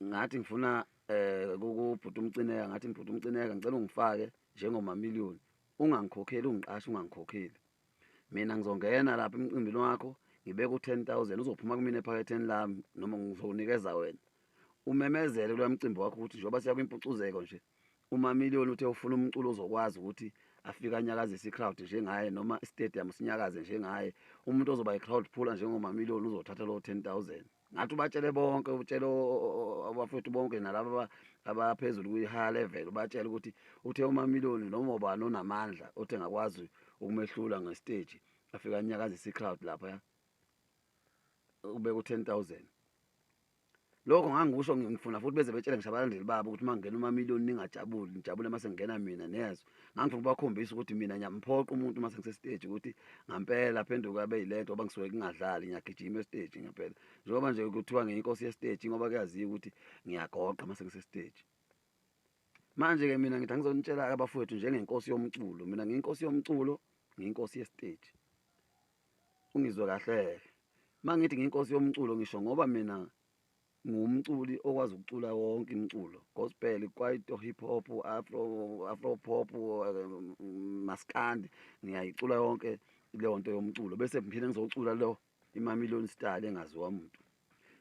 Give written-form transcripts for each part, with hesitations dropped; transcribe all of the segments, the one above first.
Ngathi ngifuna kubhuti uMcineka, ngathi bhuti uMcineka ngicela ungifake njengoMamiliyoni, ungangikhokheli, ungiqashe ungangikhokheli. Mina ngizongena lapha emcimbini wakho ngibeke u-10,000 uzophuma kumina ephaketheni lami noma ngizowunikeza wena. Umemezele kuloya mcimbi wakho ukuthi njengoba siya kwimpucuzeko nje, uMamiliyoni uthe ufuna umculo ozokwazi ukuthi afike anyakazise i-crowd njengaye noma i-stadium sinyakaze njengaye. Umuntu ozoba i-crowd puller njengoMamiliyoni uzothatha lowo 10,000. Ngathi ubatshele bonke, utshele abafowethu bonke nalaba abaphezulu kwi-higher level, ubatshele ukuthi uthe uMamiliyoni noma ubani onamandla othe ngakwazi ukumehlula nge-stage afike anyakazise i-crowd lapha ubeka u-10,000. Lokho ngangikusho ngifuna futhi beze betshele ngisho abalandeli babo ukuthi uma ngingena uMamiliyoni ningajabuli, nijabule uma sengingena mina nezwe. Ngangifuna ukubakhombisa ukuthi mina ngiyamphoqa umuntu uma sengisesiteji ukuthi ngampela phenduka abe yilento ngoba ngisuke ngingadlali, ngiyagijima esiteji ngempela. Njengoba nje kuthiwa ngiyinkosi yesiteji ngoba kuyaziwa ukuthi ngiyagoqa uma sengisesiteji. Manje-ke mina ngithi angizonitshela-ke abafowethu njengenkosi yomculo, mina ngiyinkosi yomculo, ngiyinkosi yesiteji. Ungizwe kahle-ke. Uma ngithi ngiyinkosi yomculo ngisho ngoba mina ngiwumculi okwazi ukucula wonke imiculo, gospel, kwaito, hip hop, afro, afro pop, maskandi, ngiyayicula yonke leyo nto yomculo bese ngiphinde ngizocula lo iMamiliyoni style engaziwa muntu.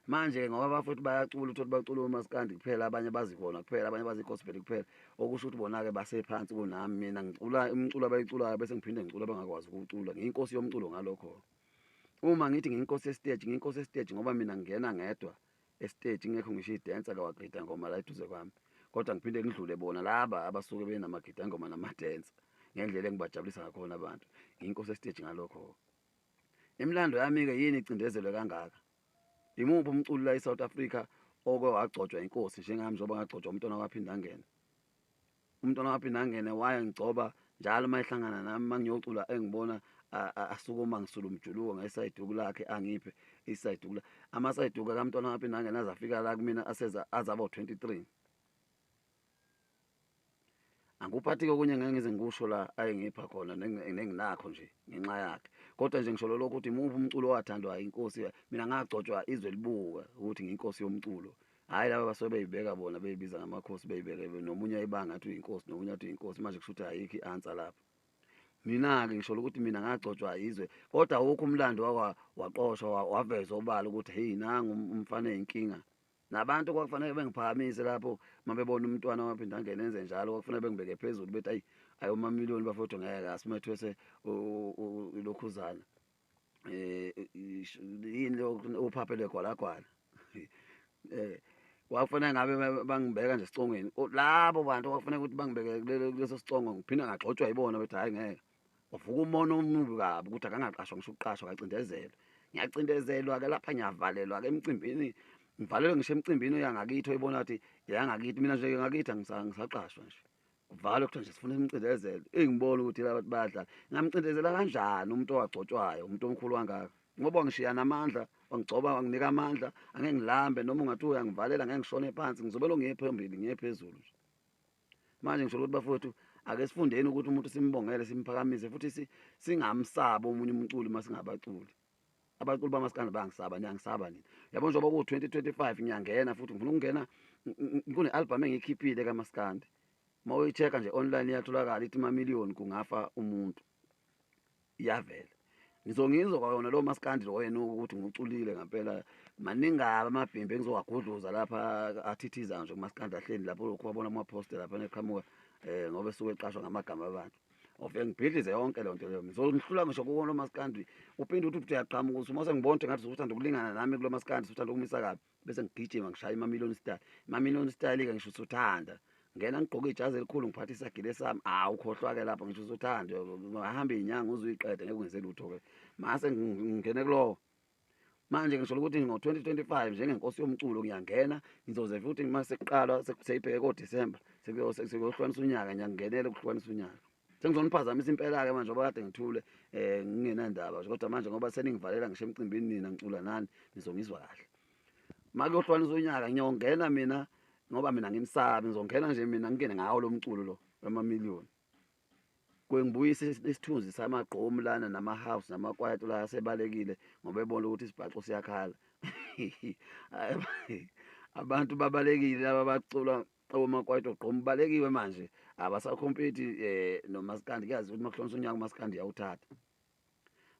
Manje-ke ngoba abafowethu bayacula, uthole bacula omaskandi kuphela, abanye bazi kona kuphela, abanye bazi gospel kuphela, okusho ukuthi bona-ke basephansi kunami. Mina ngicula umculo abayiculayo bese ngiphinde ngicula abangakwazi ukuwucula. Ngiyinkosi yomculo ngalokho. Uma ngithi ngiyinkosi yesiteji, ngiyinkosi yesiteji ngoba mina ngingena ngedwa esiteji ngekho ngisho idancer kawagida ngoma la eduze kwami, kodwa ngiphinde ngidlule bona laba abasuke benamagida ngoma namadancer ngendlela engibajabulisa ngakhona abantu. Ngiyinkosi yesiteji ngalokho. Imilando yami-ke yini icindezelwe kangaka? Imuphi umculi la eSouth Africa oke wagcotshwa inkosi njengami njengoba ngagcotshwa umntwana kwaPhindangene? Umntwana waPhindangene wayengigcoba njalo uma ehlangana nami, uma ngiyocula engibona asukuma ngisula umjuluko ngesayiduku lakhe angiphe isayiduku la. Amasayiduku kamntwana waPhindangene aze afika la kumina aseza azaba u-23. Angikuphathi-ke okunye ngeke ngize ngikusho la ayengipha khona nenginakho nje ngenxa yakhe. Kodwa nje ngisho lokho ukuthi imuphi umculo owathandwa inkosi, mina ngagcotshwa izwe libuka ukuthi ngiyinkosi yomculo. Hhayi laba basuke beyibeka bona beyibiza ngamakhosi beyibeke nomunye ayibanga ngathi uyinkosi nomunye athi uyinkosi, manje kusho ukuthi ayikho i-answer lapho. Mina-ke ngisho ukuthi mina ngagcotshwa izwe, kodwa awukho umlando waqoshwa wavezwa obala ukuthi hey nangu umfana eyinkinga. Nabantu kwakufanele bengiphakamise lapho uma bebona umntwana waPhindangene enze njalo, kwakufanele bengibeke phezulu bethi ayi ayi uMamiliyoni bafowethu ngeke asimethwese ilokhuzana. Yini lo uphaphe legwalagwala. Kwakufanele ngabe bangibeka nje esicongweni. Labo bantu kwakufanele ukuthi bangibeke kuleso sicongo, ngiphinde ngagxotshwa yibona bethi hhayi ngeke. Wavuka umona omubi kabi ukuthi akangaqashwa ngisho ukuqashwa kacindezelwe. Ngiyacindezelwa-ke lapha, ngiyavalelwa-ke emcimbini, ngivalelwe ngisho emcimbini oyangakithi oyibona ukuthi eyangakithi. Mina nje ngakithi angisaqashwa nje. Kuvalwe kuthiwa nje sifuna simcindezele. Eyi ngibona ukuthi laba bantu bayadlala. Ngingamcindezela kanjani umuntu owagcotshwayo, umuntu omkhulu kangaka? Ngoba wangishiya namandla, wangigcoba, wanginika amandla, angeke ngilambe noma ungathi uyangivalela ngeke ngishone phansi, ngizobelo ngiye phambili, ngiye phezulu nje. Manje ngisho ukuthi bafowethu ake sifundeni ukuthi umuntu simbongele simphakamise futhi singamsabi omunye umculi uma singabaculi. Abaculi bamaskandi bayangisaba, niyangisaba nina. Yabo njengoba ku-2025 ngiyangena futhi ngifuna ukungena kune-album engiyikhiphile kamaskandi. Uma uyi-check-a nje online iyatholakala ithi Mamiliyoni kungafa umuntu. Iyavela. Ngizongizwa kwayona lo maskandi lo wena ukuthi ngiwuculile ngempela. Maningi kabi amabhimbi engizowagudluza lapha athithiza nje kumaskandi ahleli lapho lokhu wabona ama-poster lapha neqhamuka ngoba esuke eqashwa ngamagama abantu. Ofike ngibhidlize yonke leyo nto leyo. Ngizonihlula ngisho kuwo lo maskandi. Uphinde uthi uyaqhamuka uthi uma sengibona ukuthi ngathi usuthanda ukulingana nami kulo maskandi, usuthanda ukumisa kabi, bese ngigijima ngishaya iMamiliyoni style. IMamiliyoni style-ke ngisho usuthanda. Ngena ngigqoke ijazi elikhulu ngiphathe isagile sami, hawu ukhohlwa-ke lapho ngisho usuthanda, ungahamba iy'nyanga uze uyiqede ngeke ungenze lutho-ke. Mase ngingene kulowo. Manje ngisho ukuthi ngo-2025 njengenkosi yomculo ngiyangena, ngizoze futhi uma sekuqalwa seyibheke koDisemba, sekuyohlukanisa unyaka, ngiyangenela ukuhlukanisa unyaka. Sengizoniphazamisa impela-ke manje ngoba kade ngithule ngingenandaba nje, kodwa manje ngoba seningivalela ngisho emcimbini nina ngicula nani, nizongizwa kahle. Uma kuyohlukanisa unyaka ngiyongena mina ngoba mina ngimsabi, ngizongena nje mina ngingene ngawo lo mculo lo wamamiliyoni. Kwengibuyisa isithunzi samagqomu lana nama-house namakwaito la asebalekile ngoba ebona ukuthi isibhaxu siyakhala. Abantu babalekile laba abacula omakwaito gqom, balekiwe manje, abasakhompiti nomaskandi. Kuyazi ukuthi makuhlonisa unyaka umaskandi iyawuthatha.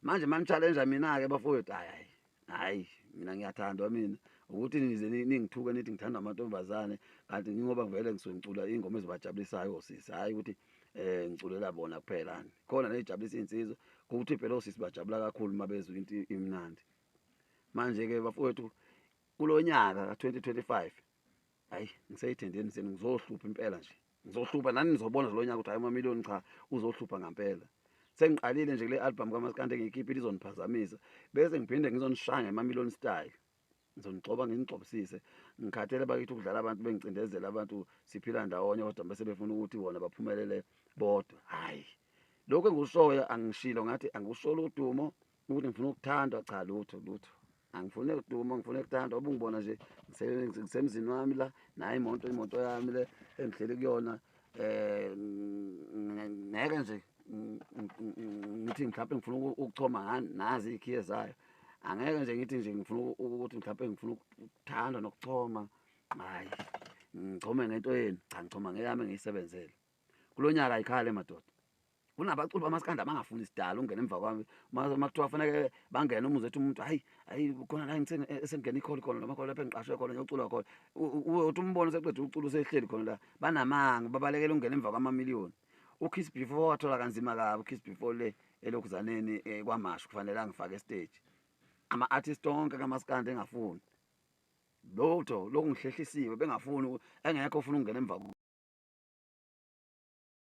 Manje mani-challenge mina-ke bafowethu, hayi hayi hayi, mina ngiyathandwa mina. Ukuthi nize ningithuke nithi ngithanda amantombazane, kanti ngingoba vele ngisuke ngicula iy'ngoma ezibajabulisayo osisi, hhayi ukuthi ngiculela bona kuphela. Khona ney'jabulisa iy'nsizwa, kuthi phela osisi bajabula kakhulu uma bezwa into imnandi. Manje-ke bafowethu, kulo nyaka ka-2025, hayi, ngiseyithendeni seni, ngizohlupha impela nje, ngizohlupha nani, nizobona lo nyaka ukuthi hayi, uMamiliyoni cha, uzohlupha ngampela. Sengiqalile nje kule album kaMaskandi engiyikhiphile, izoniphazamisa, bese ngiphinde ngizonishaya ngeMamiliyoni style, ngizonigxoba nginigxobisise. Ngikhathele bakithi ukudlala abantu, bengicindezela abantu, siphila ndawonye kodwa bese befuna ukuthi bona baphumelele bodwa. Hhayi, lokhu engikushoyo angishilo ngathi angikusholo udumo ukuthi ngifuna ukuthandwa, cha, lutho lutho, angifune udumo, ngifune ukuthandwa. Ubungibona nje ngisemzini wami la, nayo imoto yami le engihleli kuyona. Ngeke nje ngithi mhlawumbe ngifuna ukuchoma, nazi iy'khiye zayo. Angeke nje ngithi nje ngifuna ukuthi mhlawumbe ngifuna ukuthandwa nokuchoma. Hhayi, ngichome ngento yenu? Cha, ngichoma ngeyami engiyisebenzele. Kulo nyaka ayikhale madoda, kunabaculi bamaskandi abangafuni isidalo ungena emva kwami. Uma kuthiwa faneke bangene, umuze ethi umuntu, hayi hayi, khona la esengena ikholi khona, noma khona lapho engiqashwe khona, ngiyocula khona. Uthi umbone useqeda ukucula, usehleli khona la. Banamanga, babalekela ukungena emva kwamamiliyoni. UKiss Before wathola kanzima kabi, uKiss Before le elokhuzaneni kwaMashu, kufanele angifake e-stage, ama-artist onke kamaskandi engafuni lutho, lokhu ngihlehlisiwe, bengafuni, engekho ofuna ukungena emva.